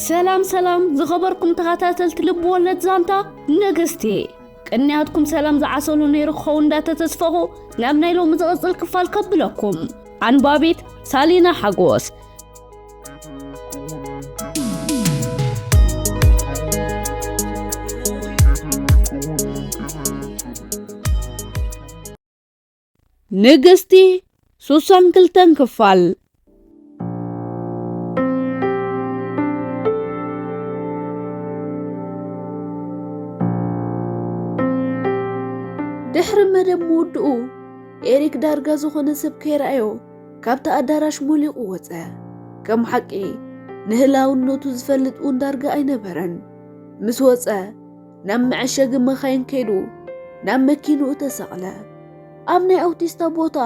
ሰላም ሰላም ዝኸበርኩም ተኸታተልቲ ልብ ወለድ ዛንታ ንግስቲ፣ ቅንያትኩም ሰላም ዝዓሰሉ ነይሩ ክኸውን እንዳተተስፈኹ ናብ ናይ ሎሚ ዝቕጽል ክፋል ከብለኩም። ኣንባቢት ሳሊና ሓጎስ። ንግስቲ ሱሳን ክልተን ክፋል። ድሕሪ መደብ ምውድኡ፣ ኤሪክ ዳርጋ ዝኾነ ሰብ ከይረኣዮ ካብቲ ኣዳራሽ ሞሊቑ ወጸ። ከም ሓቂ ንህላውነቱ ዝፈልጥ እውን ዳርጋ ኣይነበረን። ምስ ወጸ ናብ መዐሸጊ መኻይን ከይዱ ናብ መኪንኡ ተሰቕለ። ኣብ ናይ ኣውቲስታ ቦታ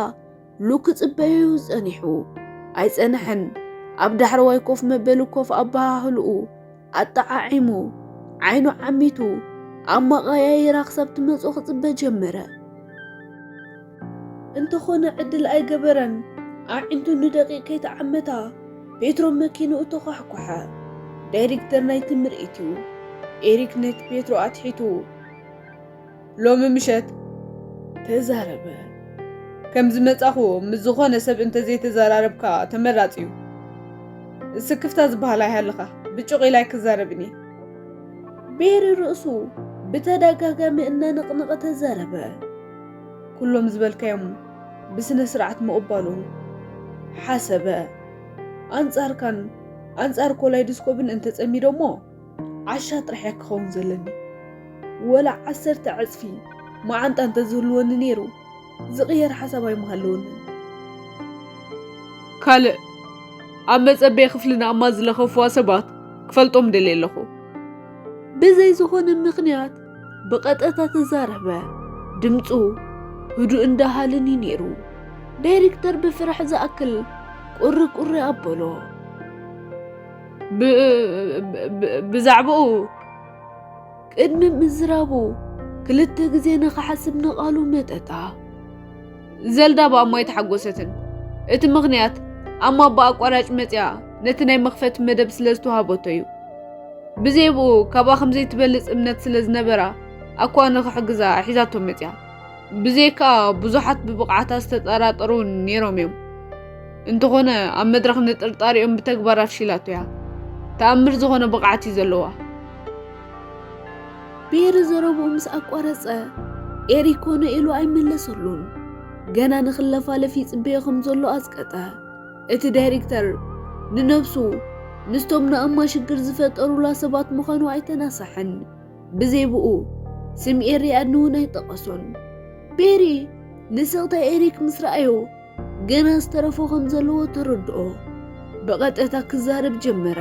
ሉክ ክጽበዮ እዩ ጸኒሑ። ኣይጸንሐን። ኣብ ዳሕረዋይ ኮፍ መበሊ ኮፍ ኣበሃህልኡ ኣጠዓዒሙ፣ ዓይኑ ዓሚቱ፣ ኣመቓያይራ ክሳብ ትመጾ ክጽበ ጀመረ። እንተኾነ ዕድል ኣይገበረን። ኣዒንቱ ንደቂቕ ከይተዓመታ ፔትሮ መኪንኡ ተዃሕኩሐ። ዳይሬክተር ናይቲ ምርኢት እዩ። ኤሪክ ነቲ ፔትሮ ኣትሒቱ፣ ሎሚ ምሸት ተዛረበ። ከም ዝመጻኹ ምስ ዝኾነ ሰብ እንተዘይተዘራረብካ ተመራጺ እዩ። ስክፍታ ዝበሃል ኣይሃልኻ፣ ብጭቕ ኢለ ኣይክዛረብን እየ። ቤሪ ርእሱ ብተደጋጋሚ እናነቕነቐ ተዛረበ። ኩሎም ዝበልካዮም ብስነ ስርዓት ምቕባሉ ሓሰበ። ኣንጻርካን ኣንጻር ኮላይዶስኮፕን እንተጸሚዶ እሞ ዓሻ ጥራሕ እየ ክኸውን ዘለኒ። ወላ ዓሰርተ ዕጽፊ መዓንጣ እንተዝህልወኒ ነይሩ፣ ዝቕየር ሓሳብ ኣይምሃለወንን። ካልእ ኣብ መጸበዪ ክፍሊ ንኣማ ዝለኸፍዋ ሰባት ክፈልጦም ደልየ ኣለኹ። ብዘይ ዝኾነ ምኽንያት ብቐጥታ ተዛረበ። ድምጹ ህዱእን ደሃልን እዩ ነይሩ። ዳይሬክተር ብፍርሒ ዝኣክል ቁሪ ቁሪ ኣበሎ። ብ-፣ ብ-፣ ብ-፣ ብዛዕባኡ ቅድሚ ምዝራቡ ክልተ ግዜ ንኽሓስብ ንቓሉ መጠጣ። ዘልዳ ብኣማ ኣይተሓጎሰትን። እቲ ምኽንያት ኣማ ብኣቋራጭ መጽያ ነቲ ናይ መኽፈቲ መደብ ስለ ዝተዋህበቶ እዩ። ብዘይ ብኡ ካብኣ ከም ዘይትበልጽ እምነት ስለ ዝነበራ ኣኳ ንኽሕግዛ ሒዛቶ መጽያ። ብዘይካ ብዙሓት ብብቕዓታ ዝተጠራጠሩ እውን ነይሮም እዮም። እንተኾነ ኣብ መድረኽ ንጥርጣሪኦም ብተግባር ኣፍሺላቶ እያ። ተኣምር ዝኾነ ብቕዓት እዩ ዘለዋ። ቤሪ ዘረብኡ ምስ ኣቋረጸ፣ ኤሪክ ኮነ ኢሉ ኣይመለሰሉን። ገና ንኽለፋለፍ ይጽበዮ ከም ዘሎ ኣጽቀጠ። እቲ ዳይሬክተር ንነብሱ ምስቶም ንኣማ ሽግር ዝፈጠሩላ ሰባት ምዃኑ ኣይተናሳሐን። ብዘይ ብኡ ስም ኤሪ ኣድንውን ኣይጠቐሶን። ቤሪ ንስቕታ ኤሪክ ምስ ረኣዮ ገና ዝተረፎ ከም ዘለዎ ተረድኦ። ብቐጥታ ክዛረብ ጀመረ።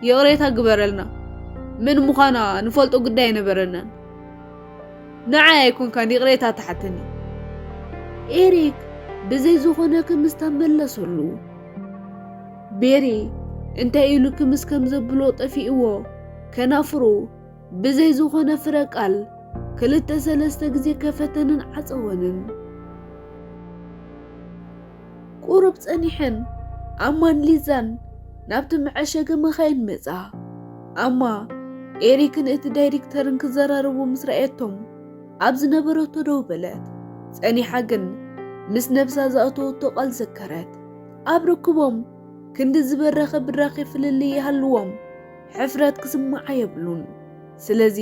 ይቕሬታ ግበረልና። መን ምዃና ንፈልጦ ግዳይ ኣይነበረናን። ንዓይ ኣይኮንካን ይቕሬታ ትሓተኒ። ኤሪክ ብዘይ ዝኾነ ክምስታ መለሰሉ። ቤሪ እንታይ ኢሉ ክምስ ከም ዘብሎ ጠፊእዎ፣ ከናፍሩ ብዘይ ዝኾነ ፍረ ቃል ክልተ ሰለስተ ግዜ ከፈተንን ዓጸወንን። ቁሩብ ጸኒሐን ኣማን ሊዛን ናብቲ መዐሸጊ መኻይን መጻ። ኣማ ኤሪክን እቲ ዳይሬክተርን ክዘራረቡ ምስ ረኣየቶም ኣብ ዝነበረቶ ደው በለት። ጸኒሓ ግን ምስ ነብሳ ዝኣተወቶ ቃል ዘከረት። ኣብ ርክቦም ክንዲ ዝበረኸ ብራኸ ፍልልይ ይሃልዎም፣ ሕፍረት ክስምዓ የብሉን። ስለዚ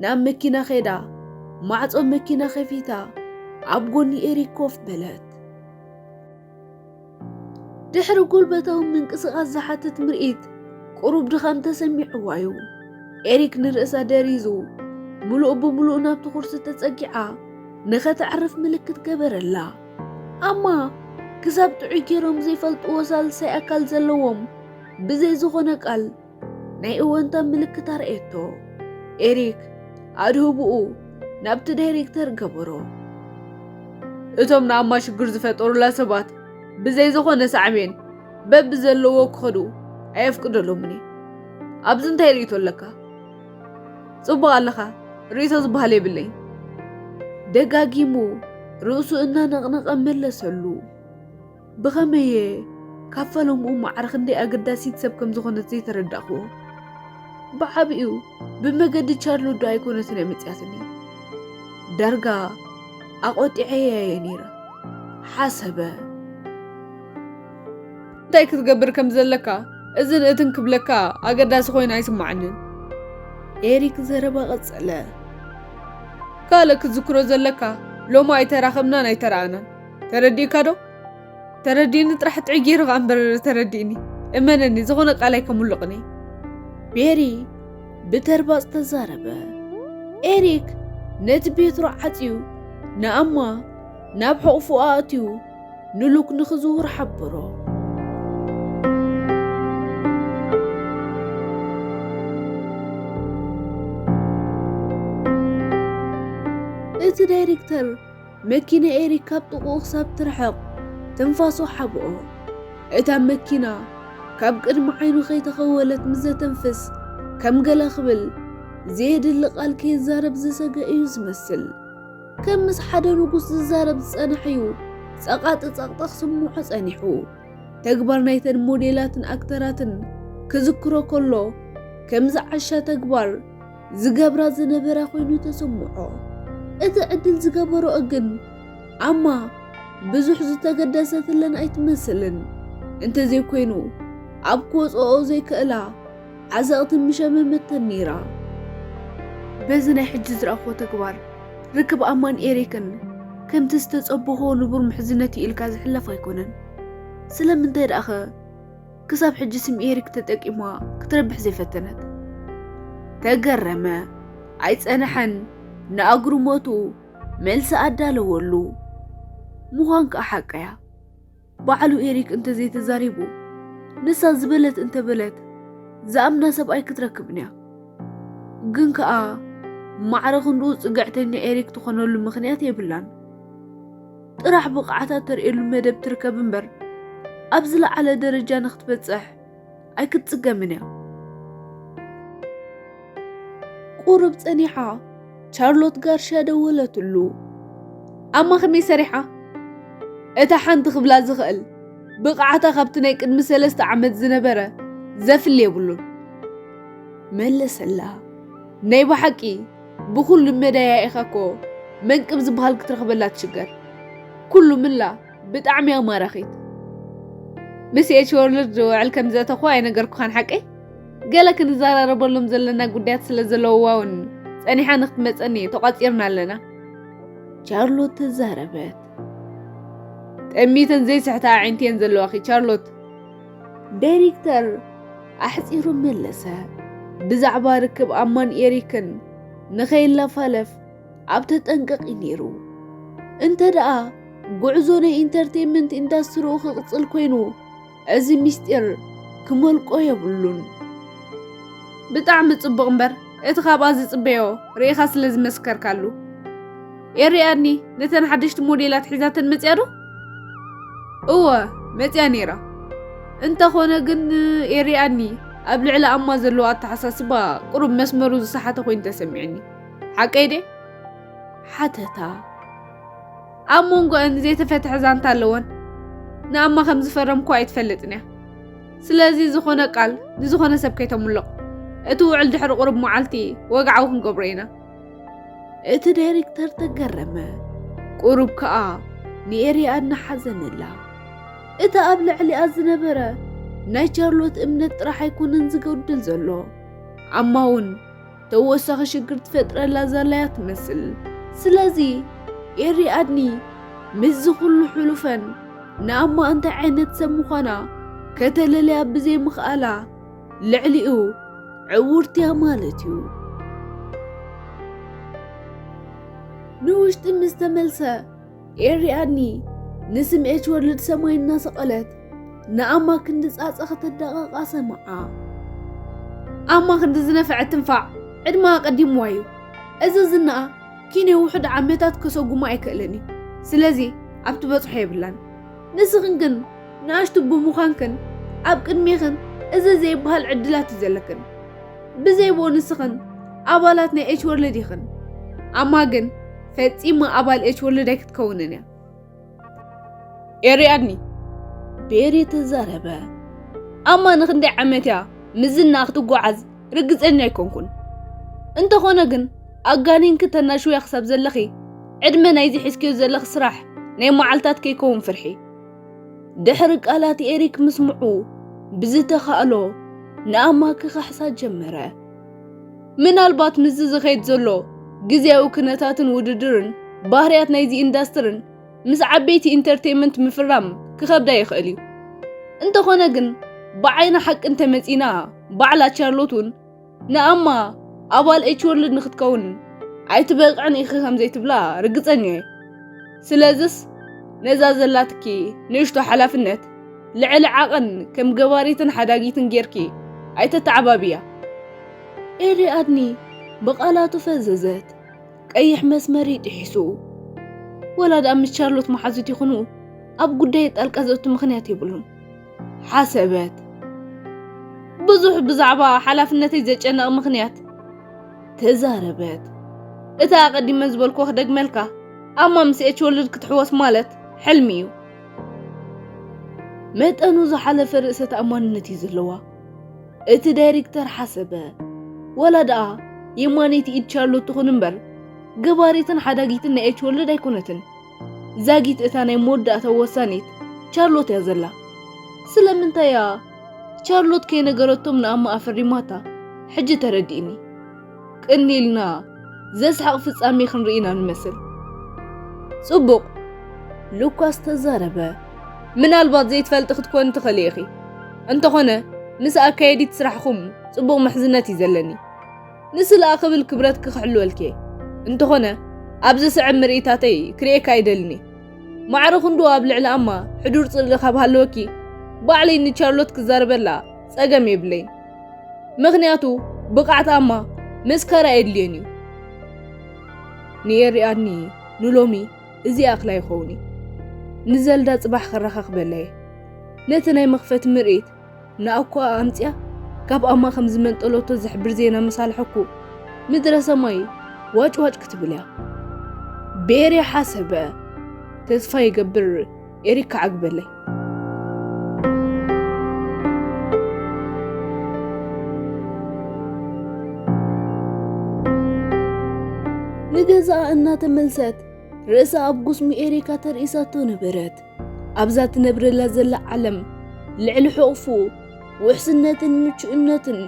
ናብ መኪና ኸይዳ፣ ማዕጾ መኪና ኸፊታ፣ ኣብ ጎኒ ኤሪክ ኮፍ በለት። ድሕሪ ጉልበታዊ ምንቅስቓስ ዝሓትት ምርኢት፣ ቁሩብ ድኻም ተሰሚዕዋ እዩ። ኤሪክ ንርእሳ ደሪዙ፣ ምሉእ ብምሉእ ናብቲ ኩርሲ ተጸጊዓ፣ ንኸተዕርፍ ምልክት ገበረላ። ኣማ፣ ክሳብ ጥዑይ ገይሮም ዘይፈልጥዎ ሳልሳይ ኣካል ዘለዎም፣ ብዘይ ዝኾነ ቃል፣ ናይ እወንታ ምልክት ኣርእየቶ። ኤሪክ ኣድህብኡ ናብቲ ዳይሬክተር ገበሮ። እቶም ንኣማ ሽግር ዝፈጠሩላ ሰባት ብዘይ ዝኾነ ሳዕቤን በብዘለዎ ክኸዱ ኣየፍቅደሎምን እየ። ኣብዚ እንታይ ርእይቶ ኣለካ? ጽቡቕ ኣለኻ፣ ርእይቶ ዝበሃል የብለይን። ደጋጊሙ ርእሱ እናነቕነቐ መለሰሉ። ብኸመይ እየ ካብ ፈለምኡ ማዕረ ክንደይ ኣገዳሲት ሰብ ከም ዝኾነት ዘይተረዳእክዎ። ብዓቢኡ ብመገዲ ቻርሎት ዶ ኣይኮነትን እያ መጺኣትኒ? ዳርጋ ኣቖጢዐያ እየ ነይረ፣ ሓሰበ። እንታይ ክትገብር ከም ዘለካ እዝን እትን ክብለካ ኣገዳሲ ኮይኑ ኣይስምዓንን። ኤሪክ ዘረባ ቀጸለ። ካልእ ክትዝክሮ ዘለካ ሎሚ ኣይተራኸብናን ኣይተረኣናን። ተረዲእካ ዶ? ተረዲእኒ ጥራሕ ጥዕይ ገይሩ ከኣ እምበር ተረዲእኒ። እመነኒ፣ ዝኾነ ቃል ኣይከምሉቕን እየ። ቤሪ ብተርባጽ ተዛረበ። ኤሪክ ነቲ ቤትሮ ዓጽዩ ንኣማ ናብ ሕቑፉ ኣእትዩ ንሉክ ንኽዝውር ሓበሮ። እቲ ዳይሬክተር መኪና ኤሪክ ካብ ጥቕኡ ክሳብ ትርሕቕ ትንፋሱ ሓብኦ። እታ መኪና ካብ ቅድሚ ዓይኑ ከይተኸወለት ምስ ዘተንፍስ ከም ገለ ክብል ዘየድሊ ቃል ከይዛረብ ዝሰገ እዩ ዝመስል። ከም ምስ ሓደ ንጉስ ዝዛረብ ዝጸንሐ እዩ ጸቓጢ ጸቕጢ ክስምዖ ጸኒሑ። ተግባር ናይተን ሞዴላትን ኣክተራትን ክዝክሮ ከሎ ከም ዝዓሻ ተግባር ዝገብራ ዝነበራ ኮይኑ ተሰምዖ። እቲ ዕድል ዝገበሮኦ ግን ኣማ ብዙሕ ዝተገደሰትለን ኣይትመስልን። እንተዘይኮይኑ ኣብ ክወፅኦኦ ዘይክእላ ዓዘቕቲ ምሸመመተን ነይራ። በዚ ናይ ሕጂ ዝረኣኽዎ ተግባር ርክብ ኣማን ኤሪክን ከምቲ ዝተጸበኽዎ ንቡር ምሕዝነት እዩ ኢልካ ዝሕለፍ ኣይኮነን። ስለምንታይ ደኣኸ ክሳብ ሕጂ ስም ኤሪክ ተጠቂማ ክትረብሕ ዘይፈተነት? ተገረመ። ኣይጸንሐን። ንኣግርሞቱ መልሲ ኣዳለወሉ። ምዃን ከኣ ሓቀያ። ባዕሉ ኤሪክ እንተዘይተዛሪቡ፣ ንሳ ዝበለት እንተበለት፣ ዝኣምና ሰብኣይ ክትረክብን እያ። ግን ከኣ ማዕረ ክንድኡ ጽግዕተኛ ኤሪክ ትኾነሉ ምኽንያት የብላን። ጥራሕ ብቕዓታ ተርእየሉ መደብ ትርከብ እምበር፣ ኣብ ዝለዓለ ደረጃ ንኽትበጽሕ ኣይክትጽገምን እያ። ቁሩብ ጸኒሓ ቻርሎት ጋርሻ ደወለትሉ። ኣማ ከመይ ሰሪሓ? እታ ሓንቲ ክብላ ዝኽእል ብቕዓታ ካብቲ ናይ ቅድሚ ሰለስተ ዓመት ዝነበረ ዘፍሊ የብሉን። መለሰላ። ናይ ብሓቂ ብኹሉ መዳያ ኢኻ እኮ መንቅብ ዝበሃል ክትረኽበላ ትሽገር። ኩሉ ምላ ብጣዕሚ እያ ማራኺት። ምስ ኤች ወርልድ ዝውዕል ከም ዘእተኹ ኣይነገርኩኻን ሓቀይ? ገለ ክንዘራረበሎም ዘለና ጉዳያት ስለ ዘለውዋ እውን ጸኒሓ ንክትመጸኒ ተቋጺርና ኣለና። ቻርሎት ተዛረበት። ጠሚተን ዘይስሕታ ኣዒንቲ እየን ዘለዋኺ ቻርሎት። ዳይሬክተር ኣሕጺሩ መለሰ። ብዛዕባ ርክብ ኣማን ኤሪክን ንኸይላፋለፍ ኣብ ተጠንቀቕ እዩ ነይሩ። እንተ ደኣ ጉዕዞ ናይ ኢንተርቴይንመንት ኢንዳስትሪኡ ክቕጽል ኮይኑ፣ እዚ ሚስጢር ክመልቆ የብሉን። ብጣዕሚ ጽቡቕ እምበር፣ እቲ ካብኣ ዝጽበዮ ርኢኻ ስለ ዝመስከርካሉ። ኤሪ ኣድኒ ነተን ሓደሽቲ ሞዴላት ሒዛተን መጽያ ዶ? እወ፣ መጽያ ነይራ። እንተኾነ ግን ኤሪ ኣድኒ ኣብ ልዕሊ ኣማ ዘለዎ ኣተሓሳስባ ቁሩብ መስመሩ ዝሰሓተ ኮይኑ ተሰሚዑኒ። ሓቀይ ድየ? ሓተታ። ኣብ መንጎአን ዘይተፈትሐ ዛንታ ኣለወን። ንኣማ ከም ዝፈረምኩ ኣይትፈልጥን እያ። ስለዚ ዝኾነ ቃል ንዝኾነ ሰብ ከይተምልቕ። እቲ ውዕል ድሕሪ ቁሩብ መዓልቲ ወግዓዊ ክንገብሮ ኢና። እቲ ዳይሬክተር ተገረመ። ቁሩብ ከኣ ንኤሪ ኣድኒ ሓዘነላ። እቲ ኣብ ልዕሊኣ ዝነበረ ናይ ቻርሎት እምነት ጥራሕ ኣይኮነን ዝጎድል ዘሎ። ኣማ እውን ተወሳኺ ሽግር ትፈጥረላ ዘላ እያ ትመስል። ስለዚ ኤሪ ኣድኒ ምስዚ ኩሉ ሕሉፈን ንኣማ እንታይ ዓይነት ሰብ ምዃና ከተለልያ ብዘይምኽኣላ ልዕሊኡ ዕውርቲ እያ ማለት እዩ። ንውሽጢ ምስ ተመልሰ ኤሪ ኣድኒ ንስም ኤች ወርልድ ሰማይ እናሰቐለት ንኣማ ክንዲ ጻጸ ከተዳቐቓ ሰምዓ። ኣማ ክንዲ ዝነፍዐ ትንፋዕ ዕድመኣ ኣቐዲምዋ እዩ። እዚ ዝናኣ ኪነ ውሑድ ዓመታት ከሰጉማ ኣይክእልን እዩ። ስለዚ ኣብ ትበጽሖ የብላን። ንስኽን ግን ንኣሽቱ ብምዃንክን ኣብ ቅድሜኽን እዚ ዘይበሃል ዕድላት እዩ ዘለክን። ብዘይ ብኡ ንስኽን ኣባላት ናይ ኤች ወርልድ ኢኽን። ኣማ ግን ፈጺማ ኣባል ኤች ወርልድ ኣይክትከውንን እያ። ኤሪ ኣድኒ፣ ቤሪ ተዛረበ። ኣማ ንክንደይ ዓመት እያ ምስ ዝና ክትጓዓዝ ርግጸኛ ኣይኮንኩን። እንተኾነ ግን ኣጋኒንኪ ተናሽውያ ክሳብ ዘለኺ ዕድመ ናይዚ ሒዝክዮ ዘለኺ ስራሕ ናይ መዓልታት ከይከውን ፍርሒ። ድሕሪ ቃላት ኤሪክ ምስምዑ ብዝተኻእሎ ንኣማ ክኸሕሳ ጀመረ። ምናልባት ምስዚ ዝኸይድ ዘሎ ግዜያዊ ኩነታትን ውድድርን ባህርያት ናይዚ ኢንዳስትርን ምስ ዓበይቲ ኢንተርቴይመንት ምፍራም ክኸብዳ ይኽእል እዩ። እንተኾነ ግን ብዓይኒ ሓቂ እንተመጺና ባዕላ ቻርሎት እውን ንኣማ ኣባል ኤች ወርልድ ንክትከውን ኣይትበቕዕን ኢኺ ከም ዘይትብላ ርግጸኛ እየ። ስለዝስ ነዛ ዘላትኪ ንእሽቶ ሓላፍነት ልዕሊ ዓቐን ከም ገባሪትን ሓዳጊትን ጌርኪ ኣይተተዓባብያ። ኤሪ ኣድኒ ብቓላቱ ፈዘዘት። ቀይሕ መስመር ይጥሒሱ። ወላ ደኣ ምስ ቻርሎት መሓዙት ይኹኑ ኣብ ጉዳይ ጣልቃ ዘእቱ ምኽንያት የብሉን። ሓሰበት። ብዙሕ ብዛዕባ ሓላፍነተይ ዘጨነቕ ምኽንያት ተዛረበት። እቲ ኣቐዲመ ዝበልኩ ክደግመልካ፣ ኣማ ምስ ኤች ወርልድ ክትሕወስ ማለት ሕልሚ እዩ። መጠኑ ዝሓለፈ ርእሰ ተኣማንነት እዩ ዘለዋ። እቲ ዳይሬክተር ሓሰበ። ወላ ደኣ የማነይቲ ኢድ ቻርሎት ትኹን እምበር፣ ገባሪትን ሓዳጊትን ናይ ኤች ወርልድ ኣይኮነትን። ዛጊት እታ ናይ መወዳእታ ወሳኒት ቻርሎት እያ ዘላ። ስለምንታይ እያ ቻርሎት ከይነገረቶም ንኣማ ኣፈሪማታ? ሕጂ ተረዲእኒ። ቅኒ ኢልና ዘስሕቕ ፍጻሜ ክንርኢ ኢና ንመስል። ጽቡቕ፣ ሉካስ ተዛረበ። ምናልባት ዘይትፈልጢ ክትኮኒ ትኽእሊ ኢኺ። እንተኾነ፣ ምስ ኣካየዲት ስራሕኹም ጽቡቕ ምሕዝነት እዩ ዘለኒ። ንስለኣ ክብል ክብረትኪ ክሕልወልኪ እየ። እንተኾነ፣ ኣብ ዝስዕብ ምርኢታተይ ክርእየካ ኣይደልን እየ። ማዕረ ክንድኡ ኣብ ልዕሊ ኣማ ሕዱር ጽልኢ ካብ ሃለወኪ፣ ባዕለይ ንቻርሎት ክዛረበላ ጸገም የብለይን። ምኽንያቱ፣ ብቕዓት ኣማ መስካሪ ኣየድልዮን እዩ። ንኤሪ ኣድኒ ንሎሚ እዚ ኣኽላ ይኸውን እዩ። ንዘልዳ ጽባሕ ከረኻኽበላ እየ። ነቲ ናይ መኽፈቲ ምርኢት ንኣኳ ኣምጽያ ካብ ኣማ ከም ዝመንጠለቶ ዝሕብር ዜና መሳልሐኩ ምድረ ሰማይ ዋጭ ዋጭ ክትብል እያ። ቤሪ ሓሰበ። ተስፋ ይገብር ኤሪክ ክዓግበለይ። ንገዛኣ እናተመልሰት ርእሳ ኣብ ጉስሚ ኤሪካ ተርኢሳቶ ነበረት። ኣብዛ ትነብረላ ዘላ ዓለም ልዕሊ ሕቑፉ ውሕስነትን ምቹእነትን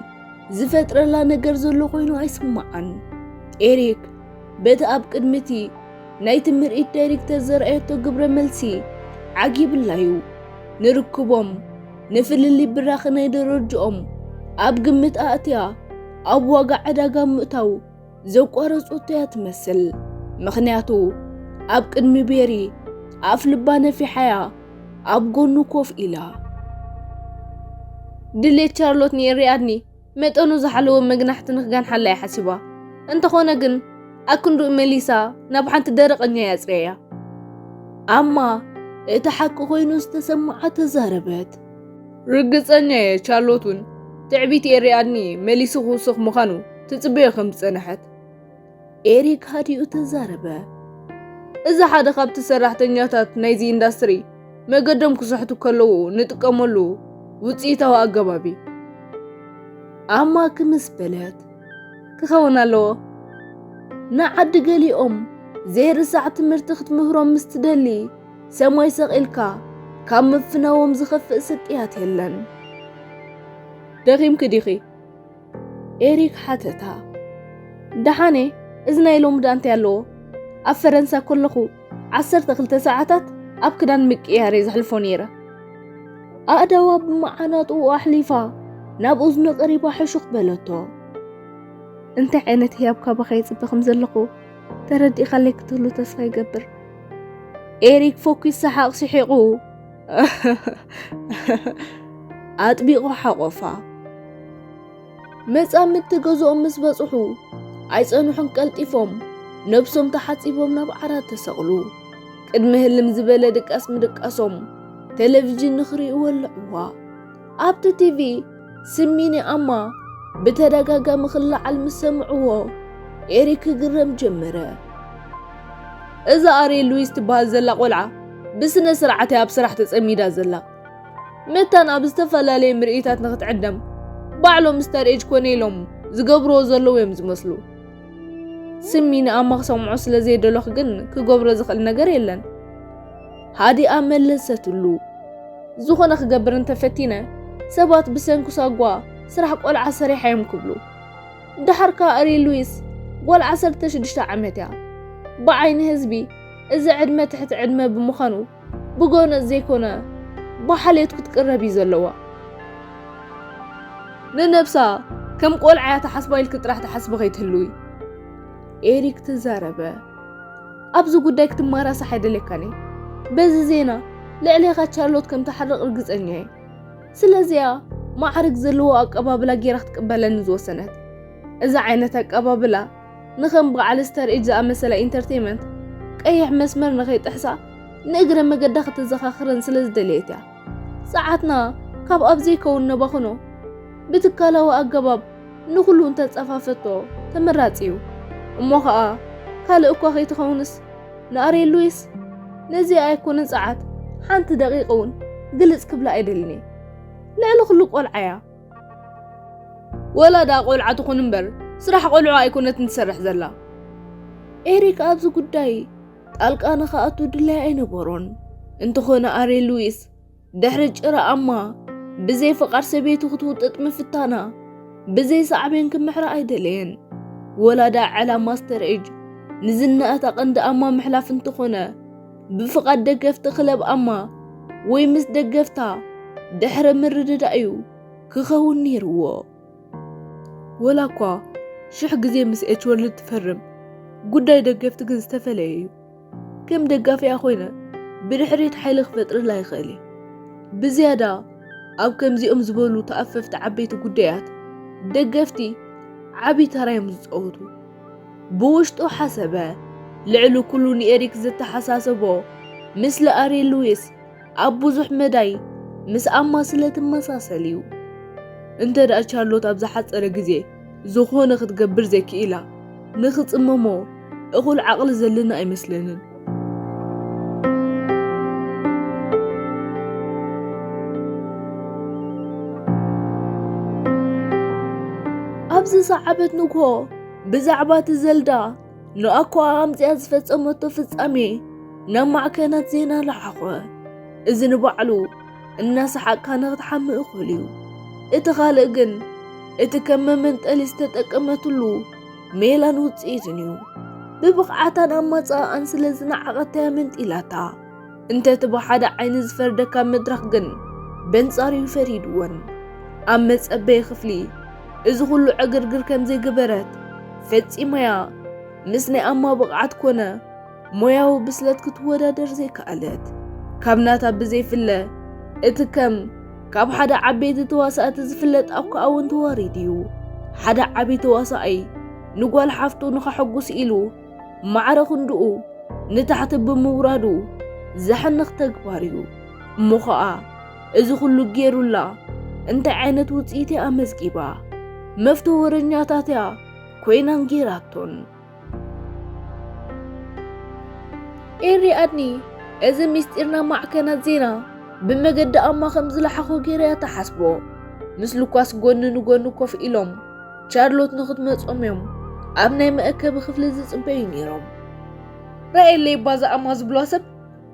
ዝፈጥረላ ነገር ዘሎ ኮይኑ ኣይስምዓን። ኤሪክ በቲ ኣብ ቅድሚ እቲ ናይቲ ምርኢት ዳይሬክተር ዘርኣየቶ ግብረ መልሲ ዓጊብላ እዩ። ንርክቦም፣ ንፍልልይ ብራኸ ናይ ደረጅኦም ኣብ ግምት ኣእትያ ኣብ ዋጋ ዕዳጋ ምእታው ዘቋረጹቶ እያ ትመስል። ምኽንያቱ ኣብ ቅድሚ ቤሪ ኣፍ ልባ ነፊሓያ ኣብ ጎኑ ኮፍ ኢላ። ድሌት ቻርሎት ንኤሪ ኣድኒ መጠኑ ዝሓለወ መግናሕቲ ንክጋንሓላ እያ ሓሲባ። እንተኾነ ግን ኣክንድኡ መሊሳ ናብ ሓንቲ ደረቐኛ እያ ኣጽርያያ። ኣማ እቲ ሓቂ ኮይኑ ዝተሰምዓ ተዛረበት። ርግጸኛ እየ ቻርሎት እውን ትዕቢት ኤሪ ኣድኒ መሊሱ ክውስኽ ምዃኑ ትጽበዮ ከም ዝጸንሐት። ኤሪክ ሃዲኡ ተዛረበ። እዚ ሓደ ካብቲ ሰራሕተኛታት ናይዚ ኢንዳስትሪ መገዶም ክስሕቱ ከለዉ ንጥቀመሉ ውጽኢታዊ ኣገባብ እዩ። ኣማ ክምስ በለት። ክኸውን ኣለዎ። ንዓዲ ገሊኦም ዘይርሳዕ ትምህርቲ ክትምህሮም ምስ ትደሊ ሰማይ ሰቒልካ ካብ ምፍናዎም ዝኸፍእ ስቅያት የለን። ደኺምኪ ዲኺ? ኤሪክ ሓተታ። ደሓነ፣ እዚ ናይ ሎሚ ደኣ እንታይ ኣለዎ? ኣብ ፈረንሳ ከለኹ ዓሰርተ ክልተ ሰዓታት ኣብ ክዳን ምቅያር እየ ዘሕልፎ ነይረ። ኣእዳዋ ብመዓናጥኡ ኣሕሊፋ ናብ እዝኑ ቀሪባ ሕሹኽ በለቶ። እንታይ ዓይነት ህያብ ካባኻ ይጽበ ከም ዘለኹ ተረዲእካለይ ክትህሉ ተስፋ ይገብር። ኤሪክ ፈኲስ ሰሓቕ ስሒቑ ኣጥቢቑ ሓቖፋ። መጻምድቲ ገዝኦም ምስ በጽሑ ኣይጸንሑን ቀልጢፎም ነብሶም ተሓጺቦም ናብ ዓራት ተሰቕሉ። ቅድሚ ህልም ዝበለ ድቃስ ምድቃሶም ቴሌቪዥን ንኽርእዩ ወለዕዋ። ኣብቲ ቲቪ ስሚኒ ኣማ ብተደጋጋሚ ክለዓል ምስ ሰምዕዎ ኤሪክ ክግረም ጀመረ። እዛ ኣሬል ሉዊስ ትበሃል ዘላ ቆልዓ ብስነ ስርዓት እያ ኣብ ስራሕ ተጸሚዳ ዘላ። መታን ኣብ ዝተፈላለየ ምርኢታት ንኽትዕደም ባዕሎም ስተር ኤጅ ኮነ ኢሎም ዝገብርዎ ዘለዉ እዮም ዝመስሉ። ስሚ ንኣማ ክሰምዖ ስለ ዘይደለኹ ግን ክገብሮ ዝኽእል ነገር የለን። ሃዲኣ መለሰትሉ። ዝኾነ ክገብር እንተፈቲነ ሰባት ብሰንኪ ሳጓ ስራሕ ቆልዓ ሰሪሓ እዮም ክብሉ። ደሓር ከኣ ኣሪ ሉዊስ ጓል ዓሰርተ ሽዱሽተ ዓመት እያ። ብዓይኒ ህዝቢ እዚ ዕድመ ትሕቲ ዕድመ ብምዃኑ ብጎነጽ ዘይኮነ ብሓልዮት ክትቅረብ እዩ ዘለዋ። ንነብሳ ከም ቆልዓ እያ ትሓስባ ኢልኪ ጥራሕ ትሓስቢ ከይትህልዊ። ኤሪክ ተዛረበ። ኣብዚ ጉዳይ ክትማራሳሕ ኣይደልየካን እየ። በዚ ዜና ልዕሌኻ ቻርሎት ከም ትሓርቕ ርግጸኛ እየ። ስለዚያ ማዕርግ ዘለዎ ኣቀባብላ ጌራ ክትቅበለኒ ዝወሰነት። እዚ ዓይነት ኣቀባብላ ንኸም በዓል ስተር ኤጅ ዝኣመሰላ ኢንተርቴይመንት ቀይሕ መስመር ንኸይጥሕሳ ንእግረ መገዳ ከተዘኻኽረን ስለ ዝደለየት እያ። ጸዓትና ካብ ኣብ ዘይከውን ነባኽኖ ብትካላዊ ኣገባብ ንኹሉ እንተጸፋፈቶ ተመራጺ እዩ። እሞ ኸኣ ካልእ እኳ ከይትኸውንስ ንኣሬ ሉዊስ ነዚኣ ኣይኮነን ጸዓት ሓንቲ ደቂቕ እውን ግልጽ ክብላ ኣይደልን እየ። ልዕሊ ኩሉ ቆልዓ እያ። ወላ ደኣ ቆልዓ ትኹን እምበር ስራሕ ቆልዑ ኣይኮነትን ትሰርሕ ዘላ። ኤሪክ ኣብዚ ጉዳይ ጣልቃ ንኽኣቱ ድላይ ኣይነበሮን። እንተኾነ ኣሬ ሉዊስ ድሕሪ ጭራ ኣማ ብዘይ ፍቓድ ሰበይቱ ክትውጥጥ ምፍታና ብዘይ ሳዕቤን ክምሕራ ኣይደለየን። ወላ ደኣ ዕላማ ስተር ኤጅ ንዝና እታ ቀንዲ ኣማ ምሕላፍ እንተኾነ ብፍቓድ ደገፍቲ ክለብ ኣማ ወይ ምስ ደገፍታ ድሕሪ ምርድዳእ እዩ ክኸውን ነይርዎ። ወላ እኳ ሽሕ ግዜ ምስ ኤች ወርልድ ትፈርም፣ ጉዳይ ደገፍቲ ግን ዝተፈለየ እዩ። ከም ደጋፊኣ ኮይነ ብድሕሪት ሓይሊ ክፈጥረላ ይኽእል እየ። ብዝያዳ ኣብ ከምዚኦም ዝበሉ ተኣፈፍቲ ዓበይቲ ጉዳያት ደገፍቲ ዓቢ ተራ እዮም ዝጻወቱ። ብውሽጡ ሓሰበ። ልዕሊ ኩሉ ንኤሪክ ዘተሓሳሰቦ ምስ ለኣሪ ሉዊስ ኣብ ብዙሕ መዳይ ምስ ኣማ ስለ ትመሳሰል እዩ። እንተ ደኣ ቻርሎት ኣብ ዝሓጸረ ግዜ ዝኾነ ክትገብር ዘይክኢላ፣ ንኽጽመሞ እኹል ዓቕሊ ዘለና ኣይመስለንን። ኣብ ዝሰዓበት ንግሆ ብዛዕባ እቲ ዘልዳ ንኣኳ ኣምጽያ ዝፈጸመቶ ፍጻሜ ናብ ማዕከናት ዜና ለዓኾ። እዚ ንባዕሉ እናሰሓቅካ ንኽትሓምእ እኹል እዩ። እቲ ካልእ ግን እቲ ከም መመንጠሊ ዝተጠቀመትሉ ሜላን ውጽኢትን እዩ። ብብቕዓታን ኣማጽኣኣን ስለ ዝነዓቐታያ መንጢላታ። እንተ እቲ ብሓደ ዓይኒ ዝፈርደካ መድረኽ ግን በንጻሩ እዩ ፈሪድወን። ኣብ መጸበዪ ክፍሊ እዚ ኩሉ ዕግርግር ከም ዘይገበረት ፈጺማያ ምስ ናይ ኣማ ብቕዓት ኮነ ሞያዊ ብስለት ክትወዳደር ዘይከኣለት። ካብ ናታ ብዘይፍለ እቲ ከም ካብ ሓደ ዓበይቲ ተዋሳእቲ ዝፍለጥ ኣኳ እውን ተዋሪድ እዩ። ሓደ ዓቢ ተዋሳኣይ ንጓል ሓፍቱ ንኸሐጉስ ኢሉ ማዕረ ክንድኡ ንታሕቲ ብምውራዱ ዘሕንኽ ተግባር እዩ። እሞ ኸኣ እዚ ኩሉ ጌሩላ እንታይ ዓይነት ውጽኢት እያ ኣመዝጊባ? መፍቶ ወረኛታት እያ ኮይናን ጌራቶን። ኤሪ ኣድኒ እዚ ምስጢር ናብ ማዕከናት ዜና ብመገዲ ኣማ ከም ዝለሓኾ ገይራ እያ ትሓስቦ። ምስ ሉካስ ጎኒ ንጎኒ ኮፍ ኢሎም ቻርሎት ንኽትመጾም እዮም ኣብ ናይ መእከቢ ክፍሊ ዝጽበዩ ነይሮም። ረኣየለይ እባ እዛ ኣማ ዝብሏ ሰብ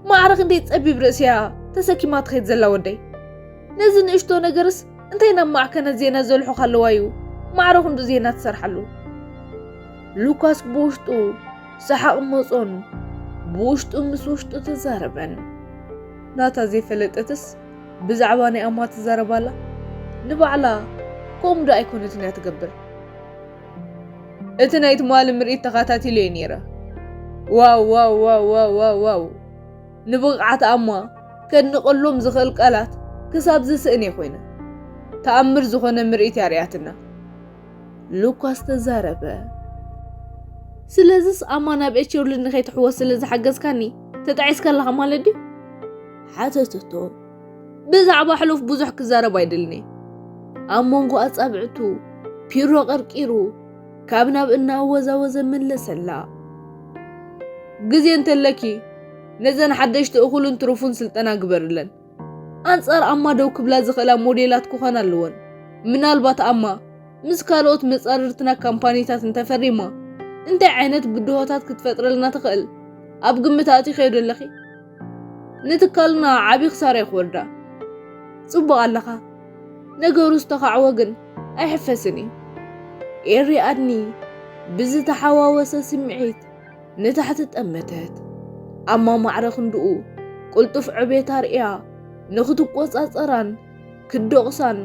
ማዕረ ክንደይ ጸቢብ ርእሲ እያ ተሰኪማ ትኸይድ ዘላ ወደይ። ነዚ ንእሽቶ ነገርስ እንታይ ናብ ማዕከናት ዜና ዘልሑኻ ኣለዋ እዩ ማዕረ ክንዱ ዜና ትሰርሓሉ። ሉካስ ብውሽጡ ሰሓቕ መጾን ብውሽጡ ምስ ውሽጡ ተዛረበን። ናታ ዘይፈለጠትስ ብዛዕባ ናይ ኣማ ትዛረብ ኣላ። ንባዕላ ከምኡ ዶ ኣይኮነትን እያ ትገብር። እቲ ናይ ትማሊ ምርኢት ተኸታቲለዮ ነይረ። ዋው ዋው ዋው ዋው ዋው ዋው። ንብቕዓት ኣማ ከድንቐሎም ዝኽእል ቃላት ክሳብ ዝስእን እየ ኮይነ። ተኣምር ዝኾነ ምርኢት እያ ርእያትና። ሉካስ ተዛረበ። ስለዚስ ኣማ ናብ ኤቸርሊ ንኸይትሕወስ ስለ ዝሓገዝካኒ ተጣዒስካ ኣለኻ ማለት ድዩ? ሓተተቶ። ብዛዕባ ሕሉፍ ብዙሕ ክዛረብ ኣይደልን እየ። ኣብ መንጎ ኣጻብዕቱ ፒሮ ቀርቂሩ ካብ ናብ እናወዛወዘ መለሰላ። ግዜ እንተለኪ ነዘን ሓደሽቲ እኹልን ትሩፉን ስልጠና ግበርለን። ኣንጻር ኣማ ደው ክብላ ዝኽእላ ሞዴላት ክኾና ኣለወን። ምናልባት ኣማ ምስ ካልኦት መጻርርትና ካምፓኒታት እንተፈሪማ እንታይ ዓይነት ብድሆታት ክትፈጥረልና ትኽእል ኣብ ግምት ኣእቲኸዮ ዶ ኣለኺ? ንትካልና ዓቢ ክሳራ እዩ ክወርዳ። ጽቡቕ ኣለኻ። ነገሩ ዝተኻዕወ ግን ኣይሕፈስን እዩ። ኤሪ ኣድኒ ብዝተሓዋወሰ ስምዒት ንታሕቲ ጠመተት። ኣማ ማዕረ ክንድኡ ቅልጡፍ ዕቤት ኣርእያ ንኽትቆጻጸራን ክትደቑሳን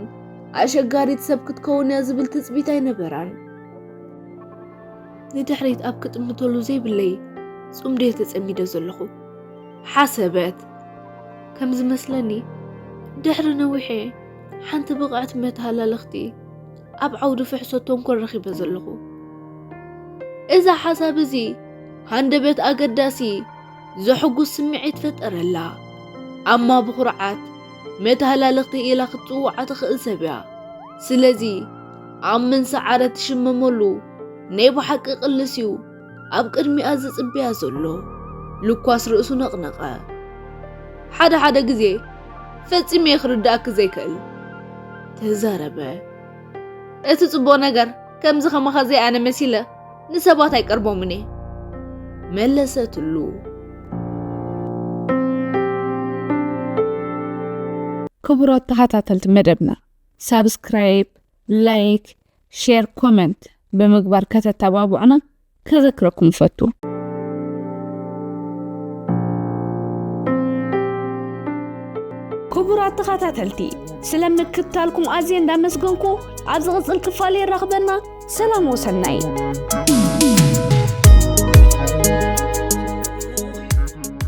ኣሸጋሪት ሰብ ክትከውን እያ ዝብል ትጽቢት ኣይነበራን። ንድሕሪት ኣብ ክጥምተሉ ዘይብለይ ጽምዶ እየ ተጸሚደ ዘለኹ። ሓሰበት። ከም ዝመስለኒ ድሕሪ ነዊሐ ሓንቲ ብቕዕቲ መተሃላለኽቲ ኣብ ዓውዲ ፍሕሶ ተንኮል ረኺበ ዘለኹ። እዛ ሓሳብ እዚ ሃንደበት ኣገዳሲ ዘሕጉስ ስምዒት ፈጠረላ። ኣማ ብኹርዓት መተሃላለኽቲ ኢላ ክትጽውዓ ትኽእል ሰብ እያ። ስለዚ ኣብ ምንሳዓረ ትሽመመሉ ናይ ብሓቂ ቅልስ እዩ ኣብ ቅድሚኣ ዝጽበያ ዘሎ። ልኳስ ርእሱ ነቕነቐ። ሓደ ሓደ ግዜ ፈጺመ እየ ክርድኣኪ ዘይክእል፣ ተዛረበ። እቲ ጽቡቕ ነገር ከምዚ ከማኻ ዘይኣነ መሲለ ንሰባት ኣይቀርቦምን እየ፣ መለሰትሉ። ክቡራት ተኸታተልቲ መደብና፣ ሳብስክራይብ፣ ላይክ፣ ሼር፣ ኮመንት ብምግባር ከተተባብዑና ከዘክረኩም እፈቱ። ክቡራት ተኸታተልቲ፣ ስለ ምክትታልኩም ኣዝየ እንዳመስገንኩ፣ ኣብ ዝቕጽል ክፋል የራኽበና። ሰላም ወሰናይ።